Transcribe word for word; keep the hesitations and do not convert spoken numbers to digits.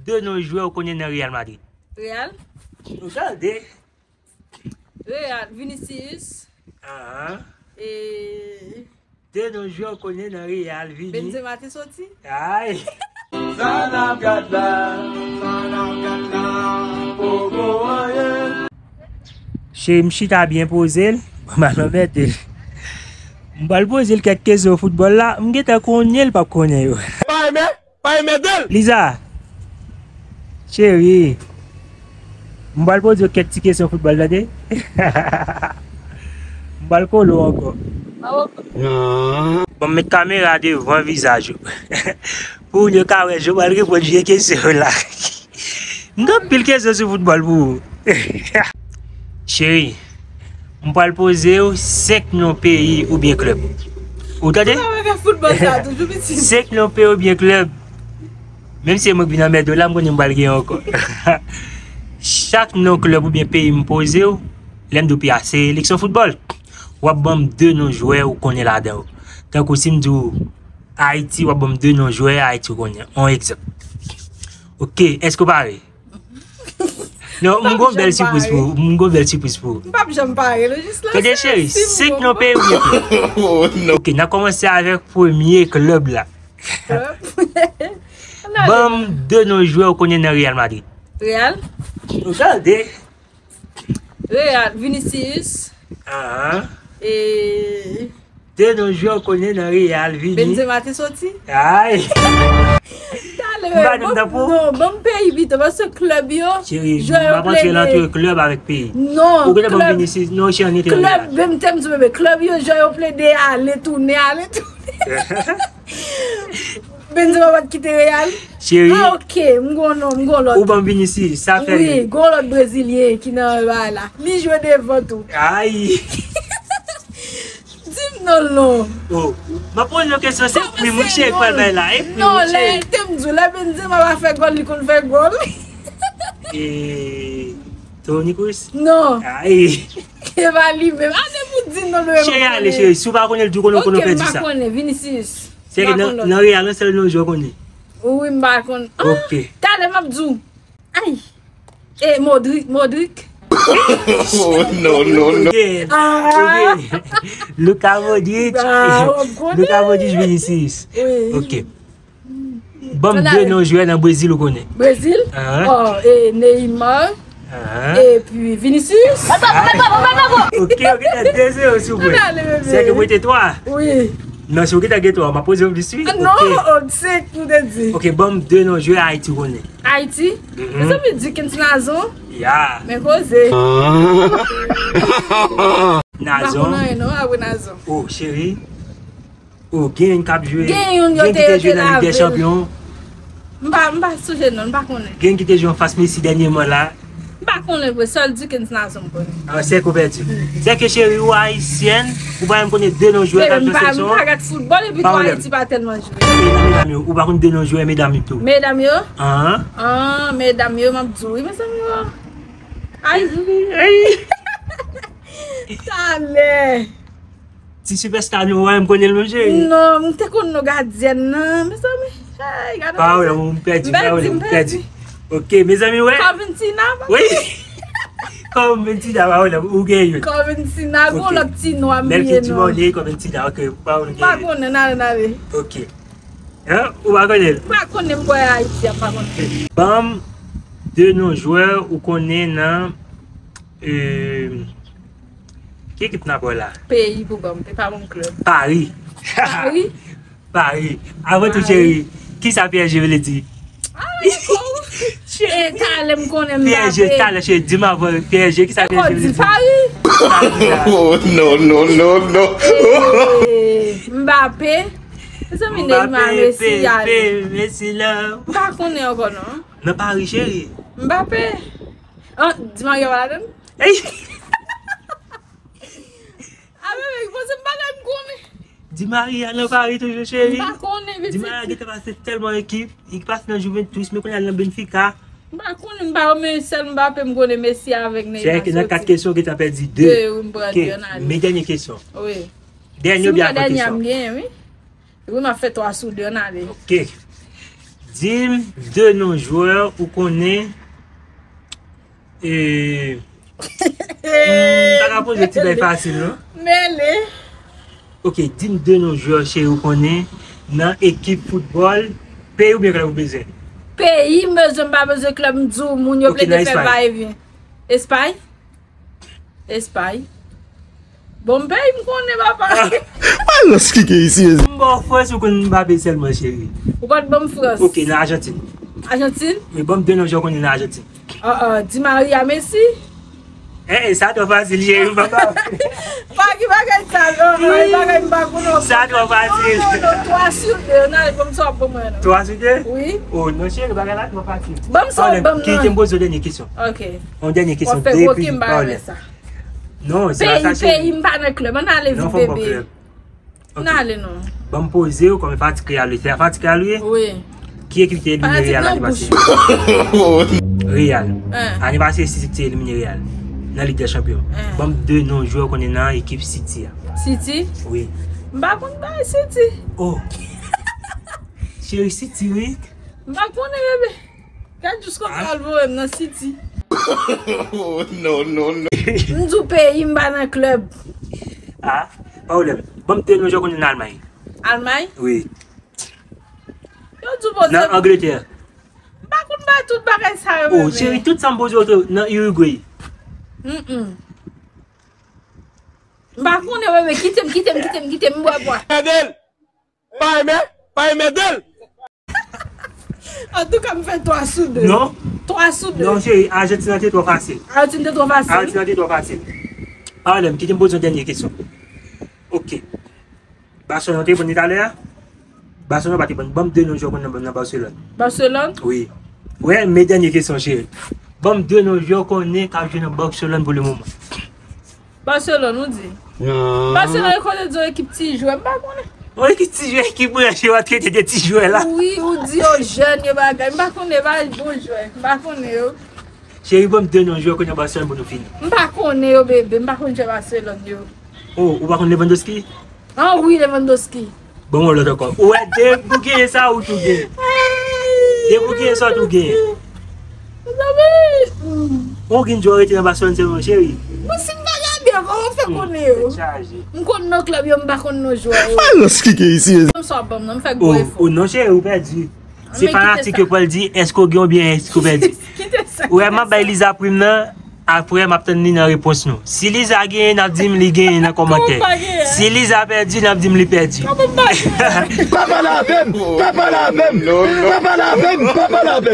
De non jwè ou konnen nan Real Madrid. Real? Ou tande? Real, Vinicius. Ah. E De non jwè ou konnen nan Real, Vini. Benzema te soti? Ay. Sa n ap gad la, sa n ap gad la, poko anyen. Cheri, m chita byen poze l. Bon, m al anmède l. M pral poze l kèk kesyon foutbòl la. M gentan konnen l p ap konnen yo. Pa renmen? Pa renmen de l. Liza, cheri, m pral poze w kèk ti kesyon foutbòl, tande? M pral kole w ankò. Bon, m met kamera devan vizaj ou. Pou moun yo ka wè jan w pral reponn vye kesyon yo la. M gen anpil kesyon sou foutbòl pou ou. Cheri, m pral poze w senk non peyi oubyen klèb. Ou tande? Sa va fè foutbòl sa toujou piti. Senk non peyi oubyen klèb. Menm si se mwen k vin anmède w la, m konnen m pral gen ankò. Chak non klèb oubyen peyi m poze w, lè m di w peyi a, se seleksyon foutbòl. W ap ban m de non jwè ou konnen ladan yo. Tankou si m di w Ayiti, w ap ban m de non jwè Ayiti ou konnen. On egzanp. Ok, èske w pare? Non, m gon bèl sipriz pou ou. M gon bèl sipriz pou ou. M p ap janm pare, non, jis lanse. Tande, cheri, senk non peyi ou ye. Oh, non. Ok, n a kòmanse avèk premye klèb la. Klèb? Ban m de non jwè ou konnen nan Real Madrid. Real? Ou tande? Real, Vinicius. Ah. E De non jwè ou konnen nan Real, Vini. Benzema te soti? Ay. Talè, m pa konn ban m, non, ban m peyi pito, paske klèb yo, cheri, jwè yo m ap antre nan plede. Klèb avèk peyi. Non, ou gentan ban m klèb, Vinicius, non, cheri, antre nan klèb, Real. Menm tèm sou bebe, klèb yo, jwè yo plede ale, tounen, ale, tounen. Benzema pa t kite Real? Cheri. Ah, ok, m gon non, m gon lòt. Ou ban m Vinicius, sa fè wi, gon lòt brezilyen ki nan bagay la. Li jwe devan tou. Ay. Di m non, non. Oh, m ap poze yon kesyon, se pri m wi, cheri, k pral bay la, e pri m wi, cheri. Non, lè te m di w, lè Benzema pa fè gòl, li konn fè gòl. E Toni Kroos? Non. Ay. E pa li menm. A, depi w di non, non, cheri, ale, cheri, si w pa konnen l, di w konnen, konnen w pèdi sa. Ok, m pa konnen, Vinicius. Se ke nan, nan Real, nan sèl non jwè w konnen. Wi, m pa konn. Ah, ok. Talè m ap di w. Ay. E Modric, Modric. Oh, non, non, non. Ok, ah, ok. Luka Modric. Ah, w ap konnen. Luka Modric, Vinicius. Wi. Ok. Ban m de non jwè nan Brezil ou konnen. Brezil? Ah. Oh, e Neymar. Ah. Epi Vinicius. Ah. Ok, ok, te de zewo sou mwen. Ann ale, bebe. Se ke mwen te twa. Wi. Non, si w gentan gen twa, m ap poze w plis wi. Ah, non, ok. Oh, senk ou te di. Ok, ban m de non jwè Ayiti ou konnen. Ayiti? Mhm. Mezanmi, Dickens Nazon. Ya. Men koze. Nazon. M pa konn anyen non, apre Nazon. Oh, cheri. Oh, gen youn k ap jwe. Gen youn yo te rete lave l. Gen ki te jwe nan Lig dè Chanpyon. M pa, m pa sonje non, m pa konnen. Gen ki te jwe anfas Messi dènyèman la. M pa konnen vre, sèl Dickens Nazon m konnen. Ah, se ke w pèdi. Se ke cheri ou ayisyèn, ou pa menm konnen de non jwè k ap nan seleksyon an. Bebe, m pa, m pa gad foutbòl epi tou Ayiti pa tèlman jwe. E nan medam yo, ou pa konn de non jwè medam yo tou? Medam yo? An? An, medam yo, m ap di w wi, mezanmi, o. Ay. Ay. Talè. Ti sipèsta nou, w pa menm konnen l menm, cheri. Non, m te konn non gadyèn nan, mezanmi. Ay, gade. Pawòl, m pèdi, pawòl, m pèdi. Ok, mezanmi, wè. Coventina, wi. Coventina, pawòl, ou gen youn. Coventina, gon lòt ti nwa m ye non. Melky Timone, Coventina, ok, pawòl, ou gen youn. M pa konnen, n ale, n ale. Ok. Hein? Ou pa konnen l? M pa konnen, m kwè Ayiti a, m pa konnen. Ban m de non jwè ou konnen nan, euh, ki ekip n ap wè la? Peyi pou ban m, e pa ban m klèb. Paris. Paris? Paris. Avan tou, cheri, kisa P S G vle di? Ah, e talè m konnen Mbappé. P S G, talè, cheri, di m avan P S G, kisa P S G vle di? E kò di Paris? Paris, ya. Oh, non, non, non, non. Eh, Mbappé. Mezanmi, Neymar, Messi, ale. Mbappé, Messi, love. M pa konnen ankò non. Nan Paris, cheri. Mbappé. Ah, Di Maria pa ladann? Ey! Ah, bebe, m panse m pa ta konn konnen. Di Maria nan Paris toujou, cheri. M pa konnen, pitit. Di Maria gentan pase tèlman ekip. Li pase nan Juventus, men kounye a l nan Benfica. M pa konnen, m pa wè, men sèl Mbappé m konnen, Messi avèk Neymar soti. Se nan kat kesyon ou gentan pèdi de. De, wi, m pran de, ann ale. Men dènye kesyon. Wi. Dènye oubyen avan kesyon? Si m pran dènye a, m genyen, wi. Wi, m ap fè twa sou de, ann ale. Ok. Di m de non jwè ou konnen. E, hmm, pa ka poze ti bay fasil, non? Mele. Ok, di m de non jwè cheri ou konnen nan ekip foutbòl peyi oubyen klèb ou bezwen. Peyi m bezwen, m pa bezwen klèb, m di w, moun yo Ok, plede nan fè Espay. va e vyen. Espay? Espay. Bon, m peyi m konnen, papa. Alòs ki gen isi. M ba w Frans ou konn Mbappé sèlman, cheri. Ou pa t ban m Frans. Ok, nan Ajantin. Ajantin? Men ban m de non jwè ou konnen nan Ajantin. Ah, ah, Di Maria, Messi. Eh, eh, sa twò fasil, cheri, papa. Pa ki bagay sa, non, non, bagay m pa konn non. Sa twò fasil. Non, non, non, twa sou de, nan, ban m sa w ap ban mwen, non. Twa sou de? Wi. Oh, non, cheri, bagay la twò fasil. Ban m sa w ap ban m, non. Kite m poze w dènye kesyon. Ok. Yon dènye kesyon. W ap fè depi koke, m pa renmen sa. Non, se pa sa, cheri. Peyi, peyi, m pa nan klèb. Ann ale vit, bebe. Non, fò m ba w klèb. Ok. Ann ale non. Ban m poze w kòm fatik Real, se a fatik Real ou ye? Wi. Ki ekip te elimine Real ane pase? Real. Hein. Ane pase, City te elimine Real nan Lig dè Chanpyon. Hein. Ban m de non jwè ou konnen nan ekip City a. City? Wi. M pa konn bay City. Oh. Cheri, City, wi. M pa konnen, bebe. Gad jous kòman l voye m nan City. Non, non, non. M di w peyi, m pa nan klèb. Ah, pa pwoblèm. Ban m de non jwè ou konnen nan Almay. Almay? Wi. Yo di w poze m. Nan Angletè. M pa konn bay tout bagay sa yo, bebe. Oh, cheri, tout sa m poze w nan Uruguay. Mm, mm. M pa konnen, bebe. Kite m, kite m, kite m, kite m, m bwè bwa. Gade l. Pa renmen, pa renmen de l. Antouka, m fè twa sou de. Non. Twa sou de. Non, cheri, Ajantin nan te twò fasil. Ajantin te twò fasil. Ajantin nan te twò fasil. Pa pwoblèm, kite m poze yon dènye kesyon. Ok. Barcelone te reponn li talè a? Barcelone pa te reponn. Ban m de non jwè ou konn nan, nan Barcelone. Barcelone? Wi. Wè, men dènye kesyon, cheri. Ban m de non jwè ou konnen k ap jwe nan Barcelone pou le moman. Barcelone, ou di? Ah. Barcelone, konnen di yon ekip ti jwè, m pa konnen. Yon ekip ti jwè, ekip branche, w ap trete de ti jwè la. Wi, ou di yo jèn, yo bagay. M pa konnen, pa bon jwè. M pa konnen yo. Cheri, ban m de non jwè ou konnen Barcelone pou nou fini. M pa konnen yo, bebe. M pa konn jwè Barcelone yo. Oh, ou pa konn Lewandowski? Ah wi, Lewandowski. Bon, yon lòt ankò. Ou wè, depi ou genyen sa, ou tou genyen. Depi ou genyen sa, ou tou genyen. Mezanmi. Ou gen djò rete nan Barcelone sèlman, cheri. Mwen, si m ta gade, fò w fè konnen yo. Tèt chaje. M konn non klèb yo, m pa konn non jwè yo. Alòs ki gen isi. M sa ban m nan, m fè gwo efò. Oh, oh non, cheri, ou pèdi. Se fanatik yo pral di, èske w gen oubyen èske w pèdi? Kite sa. Ou wè, m ap bay Liza prim nan. Apre, m ap tann li nan repons nou. Si Liza genyen, n ap di m li genyen nan kòmantè. Kòman m pa genyen? Si Liza pèdi, n ap di m li pèdi. Kòman m pa genyen? Pa pale avè m! Pa pale avè m! Pa pale avè m! Pa pale avè m!